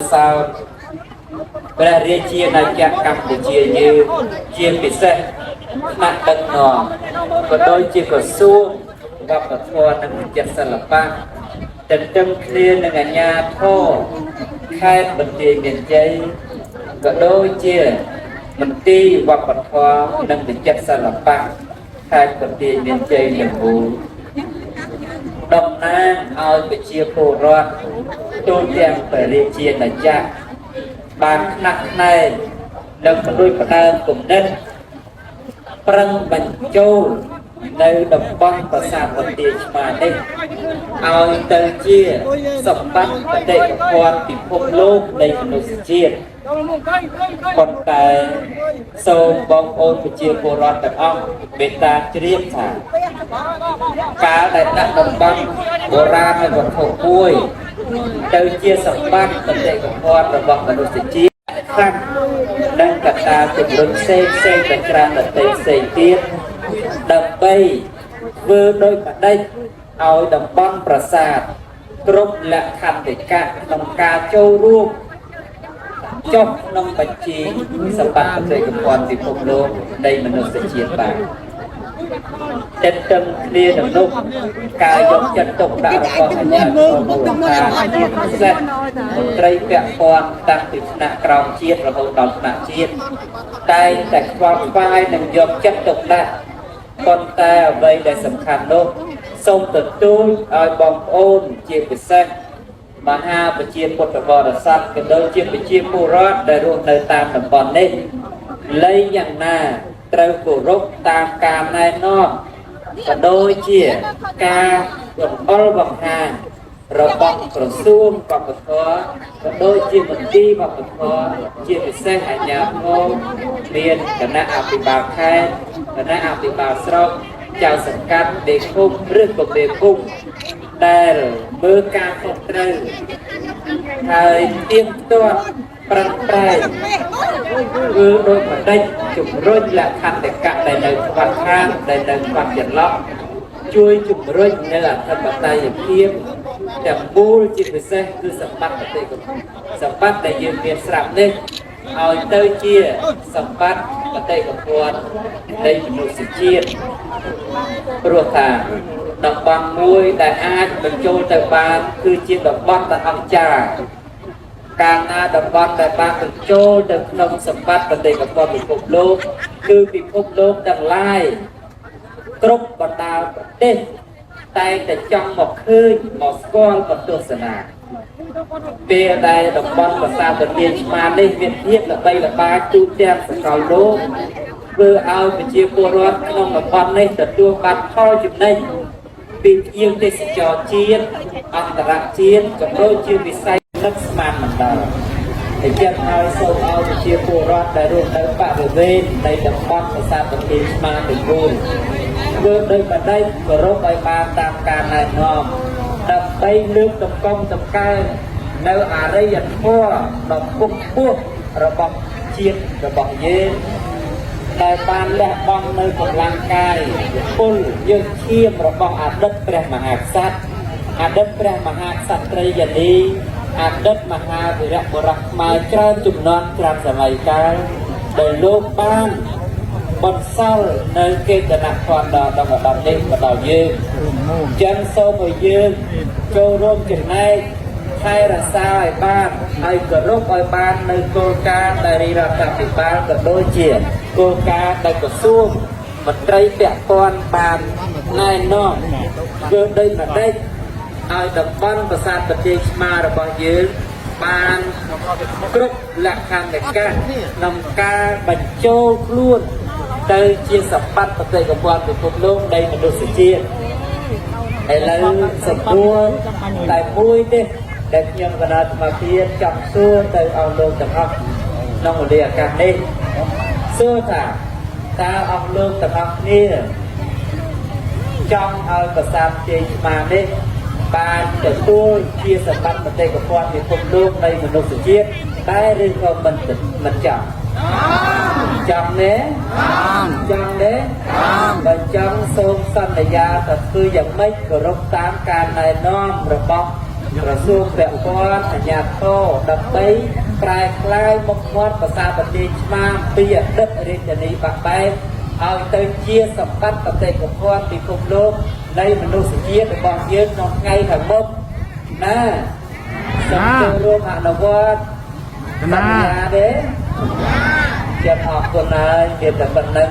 សោតព្រះរាជាណាចក្រកម្ពុជាយើងជាពិសេសថ្នាក់ដឹកនាំក៏ដូចជាក្រសួងវប្បធម៌និងវិចិត្រសិល្បៈទន្ទឹមគ្នានឹងអាជ្ញាធរខេត្តបន្ទាយមានជ័យក៏ដូចជាមន្ទីរវប្បធម៌និងវិចិត្រសិល្បៈខេត្តបន្ទាយមានជ័យទាំងមូល តំណាងឲ្យប្រជាពលរដ្ឋទូទាំងព្រះរាជាណាចក្របានខ្នះខ្នែងនិងផ្ដួចផ្ដើមគំនិតប្រឹងបញ្ចូលនៅតំបន់ប្រាសាទបន្ទាយឆ្មារនេះឲ្យទៅជាសម្បត្តិបេតិកភណ្ឌពិភពលោកនៃមនុស្សជាតិប៉ុន្តែសូមបងប្អូនប្រជាពលរដ្ឋទាំងអស់មេត្តាជ្រាបថា កាលដែលដាក់តំបន់បុរាណនៃវត្ថុមួយទៅជាសម្បត្តិបេតិកភណ្ឌរបស់មនុស្សជាតិខ្លាំងនិងកត្តាជំរុញផ្សេងផ្សេងទៅច្រើនដទៃផ្សេងទៀតដើម្បីធ្វើដោយបដិឲ្យតំបន់ប្រាសាទគ្រប់លក្ខន្តិកៈក្នុងការចូលរួមចុះក្នុងបញ្ជីសម្បត្តិបេតិកភណ្ឌពិភពលោកនៃមនុស្សជាតិបាន ទន្ទឹមគ្នានឹងនោះការយកចិត្តទុកដាក់របស់អាជ្ញាធរមូលដ្ឋានជាពិសេសមន្ត្រីពាក់ព័ន្ធតាំងពីថ្នាក់ក្រោមជាតិរហូតដល់ថ្នាក់ជាតិតែងតែខ្វល់ខ្វាយនិងយកចិត្តទុកដាក់ប៉ុន្តែអ្វីដែលសំខាន់នោះសូមទទូចឲ្យបងប្អូនជាពិសេសមហាប្រជាពុទ្ធបរិស័ទក៏ដូចជាប្រជាពលរដ្ឋដែលរស់នៅតាមតំបន់នេះលៃយ៉ាងណាត្រូវគោរពតាមការណែនាំ ក៏ដូចជាការរំអុលបង្ហាញរបស់ក្រសួងវប្បធម៌ក៏ដូចជាមន្ទីរវប្បធម៌ជាពិសេសអាជ្ញាធរមានគណៈអភិបាលខេត្តគណៈអភិបាលស្រុកចៅសង្កាត់មេឃុំឬក៏មេភូមិដែលមើលការខុសត្រូវហើយទៀងទាត់ប្រឹងប្រែង គឺដូចម្ដេចជំរុញលក្ខន្តិកៈដែលនៅខ្វះខាតដែលនៅខ្វះចន្លោះជួយជំរុញនៅអធិបតេយ្យភាពទាំងមូលជាពិសេសគឺសម្បត្តិបេតិកភណ្ឌសម្បត្តិដែលយើងមានស្រាប់នេះឲ្យទៅជាសម្បត្តិបេតិកភណ្ឌនៃមនុស្សជាតិព្រោះថាតំបន់មួយដែលអាចបញ្ចូលទៅបានគឺជាតំបន់ដែលអស្ចារ្យ កាលណាតំបន់ដែលបានបញ្ចូលទៅក្នុងសម្បត្តិបេតិកភណ្ឌពិភពលោកគឺពិភពលោកទាំងឡាយគ្រប់បណ្ដាប្រទេសតែងតែចង់មកឃើញមកស្គាល់មកទស្សនាពេលដែលតំបន់ប្រាសាទបន្ទាយឆ្មារនេះមានភាពល្បីល្បាញទូទាំងសកលលោកធ្វើឲ្យប្រជាពលរដ្ឋក្នុងតំបន់នេះទទួលបានផលចំណេញពីភ្ញៀវទេសចរជាតិអន្តរជាតិក៏ដូចជាវិស័យនឹកស្មានមិនដល់អញ្ចឹងហើយសូមឲ្យប្រជាពលរដ្ឋដែលរស់នៅបរិវេណនៃតំបន់ប្រាសាទបន្ទាយឆ្មារទាំងមូលធ្វើដោយបដិគោរពឲ្យបានតាមការណែនាំដើម្បីលើកតម្កុំតម្កើងនៅអរិយធម៌ដ៏ខ្ពង់ខ្ពស់របស់ជាតិរបស់យើងដែលបានលះបង់នៅកម្លាំងកាយពលយើងឈាមរបស់អតីតព្រះមហាក្សត្រអតីតព្រះមហាក្សត្រិយនីអតីតមហាវីរបុរសខ្មែរច្រើនជំនាន់ច្រើនសម័យកាលដែលលោកបានបន្សល់នៅកេតនភណ្ឌដ៏ដុំឧត្តមនេះមកដល់យើងចឹងសូមឲ្យយើងចូលរួមចំណែកថែរក្សាឲ្យបានហើយគោរពឲ្យបាននៅគោលការណ៍ដែលរាជរដ្ឋាភិបាលក៏ដូចជាគោលការណ៍ដែលក្រសួងមន្ត្រីពាក់ព័ន្ធបានណែនាំធ្វើដូចម្ដេចឲ្យតំបន់ប្រាសាទបន្ទាយឆ្មាររបស់យើងបានគ្រប់លក្ខន្តិកៈក្នុងការបញ្ចូលខ្លួនទៅជាសម្បត្តិបេតិកភណ្ឌពិភពលោកនៃមនុស្សជាតិឥឡូវសំដួលតែមួយទេដែលខ្ញុំកណាត់មកទៀតចង់សួរទៅអង្គលោកទាំងអស់ក្នុងវេលាឱកាសនេះសួរថាតើអង្គលោកទាំងអស់គ្នាចង់ឲ្យប្រាសាទជ័យឆ្មារនេះបានទទួលជាសម្បត្តិបេតិកភណ្ឌពិភពលោកនៃមនុស្សជាតិតែឬក៏មិនមិនចង់ចង់ទេចង់ទេបើចង់សូមសន្យាថាធ្វើយ៉ាងម៉េចគោរពតាមការណែនាំរបស់ ក្រសួងពាក់ព័ន្ធអាជ្ញាធរដើម្បីប្រែក្លាយមុខមាត់ប្រាសាទបន្ទាយឆ្មាពីអតីតរាជធានីបាក់បែកឲ្យទៅជាសម្បត្តិបេតិកភណ្ឌពិភពលោកនៃមនុស្សជាតិរបស់យើងក្នុងថ្ងៃខាងមុខណាសូមចូលរួមអនុវត្តសន្យាទេខ្ញុំអរគុណហើយមានតែប៉ុណ្្នឹង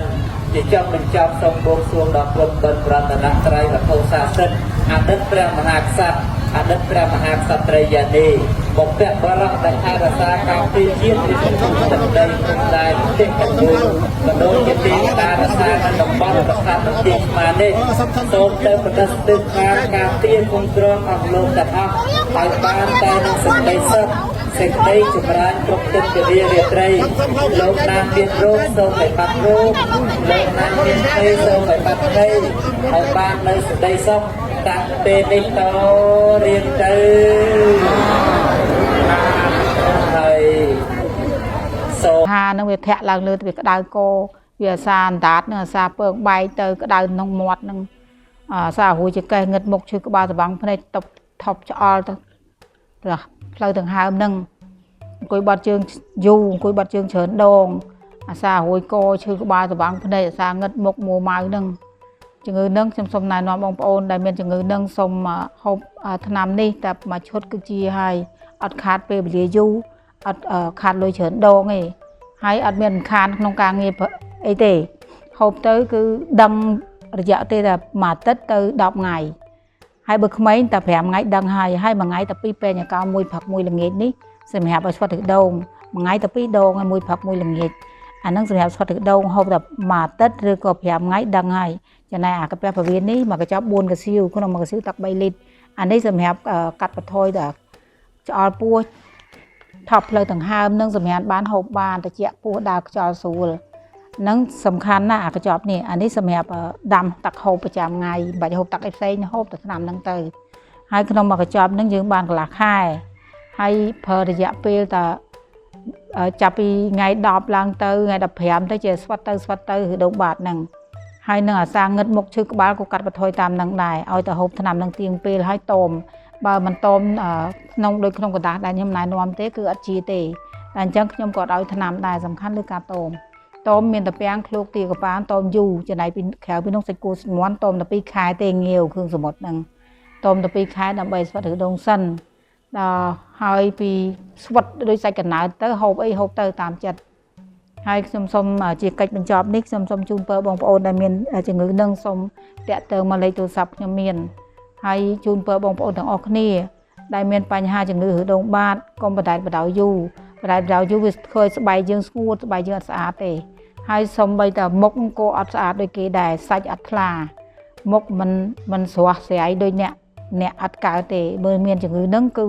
ជាចង់បញ្ចប់សូមបួងសួងដល់គុណបិណ្ឌរតនត្រ័យវត្ថុស័ក្តិសិទ្ធិអតីតព្រះមហាក្សត្រអតីតព្រះមហាក្សត្រីយានីបុព្វបុរសដែលថែរក្សាការពារជាតិពីទឹកដីព្រំដែនប្រទេសទាំងមូលក៏ដូចជាទីការរក្សានៅតំបន់ប្រាសាទបន្ទាយឆ្មានេះសូមទៅប្រតិស្ទិដ្ឋានការពារគុំគ្រងអង្គលោកទាំងអស់ឲ្យបានតែនឹងសេចក្តីសុខសេចក្តីចម្រើនគ្រប់ទិសទិវារាត្រីលោកណាមានរោគសូមឲ្យបាត់រោគលោកណាមានភ័យសូមឲ្យបាត់ភ័យឲ្យបាននៅសេចក្តីសុខតាំងពេលនេះតរៀងទៅហើយសូម ហានឹងវាធាក់ឡើងលើទៅវាក្តៅកវាអាសាអណ្ដាតនឹងអាសាពើងបែកទៅក្តៅក្នុងមាត់នឹងអាសារួយចកេះងឹតមុខឈឺក្បាលស្បាំងភ្នែកតប់ថប់ឆ្អល់ទៅផ្លូវដង្ហើមនឹងអង្គុយបាត់ជើងយូរអង្គុយបាត់ជើងច្រើនដងអាសារួយកឈឺក្បាលស្បាំងភ្នែកអាសាងឹតមុខមួម៉ៅនឹងជំងឺនឹងខ្ញុំសូមណែនាំបងប្អូនដែលមានជំងឺនឹងសូមហូបថ្នាំនេះតែមួយឈុតគឺជាហើយអត់ខាតពេលវេលាយូរអត់ខាតលុយច្រើនដងទេហើយអត់មានខានក្នុងការងារអីទេហូបទៅគឺដឹងរយៈទេតែមួយអាទិត្យទៅ10ថ្ងៃហើយបើក្មេងតែ5ថ្ងៃដឹងហើយហើយមួយថ្ងៃតែ2ពេញកោមួយព្រឹកមួយល្ងាចនេះសម្រាប់ឲ្យស្វិតទឹកដូងមួយថ្ងៃតែ2ដងហើយមួយព្រឹកមួយល្ងាចអានឹងសម្រាប់ស្វិតទឹកដូងហូបតែមួយអាទិត្យឬក៏5ថ្ងៃដឹងហើយចំណែកអាកាពះពវៀននេះមួយកញ្ចប់4កាសៀវក្នុងមួយកកាសៀវទឹក3លីត្រអានេះសម្រាប់កាត់បន្ថយតែឆ្អល់ពោះថប់ផ្លូវដង្ហើមនឹងសម្រាប់បានហូបបានត្រជាក់ពោះដើរខ្យល់ស្រួលនឹងសំខាន់ណាស់អាកញ្ចប់នេះអានេះសម្រាប់ដាំទឹកហូបប្រចាំថ្ងៃមិនបាច់ហូបទឹកអីផ្សេងហូបតែថ្នាំហ្នឹងទៅហើយក្នុងមួយកញ្ចប់ហ្នឹងយើងបានកន្លះខែហើយប្រើរយៈពេលតែចាប់ពីថ្ងៃ10ឡើងទៅថ្ងៃ15ទៅជាស្វិតទៅស្វិតទៅឬដងបាតហ្នឹងហើយនឹងអាសាងឹតមុខឈឺក្បាលក៏កាត់បន្ថយតាមនឹងដែរឲ្យទៅហូបថ្នាំនឹងទៀងពេលហើយតមបើមិនតមក្នុងដូចក្នុងกระดาษដែលខ្ញុំណែនាំទេគឺអត់ជាទេតែអញ្ចឹងខ្ញុំក៏ឲ្យថ្នាំដែរសំខាន់លើការតមតមមានតាពាំងឃ្លោកទាកប៉ានតមយូរចំណែកពីក្រៅពីនោះសាច់គោស្មន់តមតែ2ខែទេងាវគ្រឿងសមុទ្រហ្នឹងតមតែ2ខែដើម្បីស្វិតឬដងសិនដល់ហើយពីស្វិតដូចសាច់កណើតទៅហូបអីហូបទៅតាមចិត្តហើយខ្ញុំសូមជាកិច្ចបញ្ចប់នេះខ្ញុំសូមជូនពរបងប្អូនដែលមានជំងឺនឹងសូមតាក់ទងមកលេខទូរស័ព្ទខ្ញុំមានហើយជូនពរបងប្អូនទាំងអស់គ្នាដែលមានបញ្ហាជំងឺឬដងបាតកុំបដែតបដោយយូរបដែតបដោយយូរវាធ្វើឲ្យស្បែកយើងស្ងួតស្បែកយើងអត់ស្អាតទេហើយសូម្បីតែមុខក៏អត់ស្អាតដូចគេដែរសាច់អត់ថ្លាមុខមិនស្រស់ស្រាយដូចអ្នកអត់កើតទេបើមានជំងឺនឹងគឺ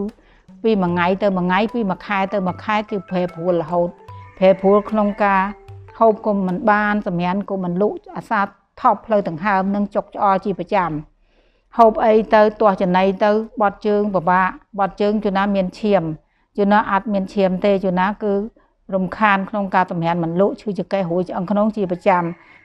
ពីមួយថ្ងៃទៅមួយថ្ងៃពីមួយខែទៅមួយខែគឺប្រែប្រួលរហូតប្រែប្រួលក្នុងការហូបក៏មិនបានសម្រានក៏មិនលក់អាសាថប់ផ្លូវដង្ហើមនឹងចុកឆ្អល់ជាប្រចាំហូបអីទៅទាស់ចំណីទៅបត់ជើងពិបាកបត់ជើងជួនណាមានឈាមជួនណាអត់មានឈាមទេជួនណាគឺរំខានក្នុងការសម្រានមិនលក់ឈឺចង្កេះរួចឆ្អឹងក្នុងជាប្រចាំ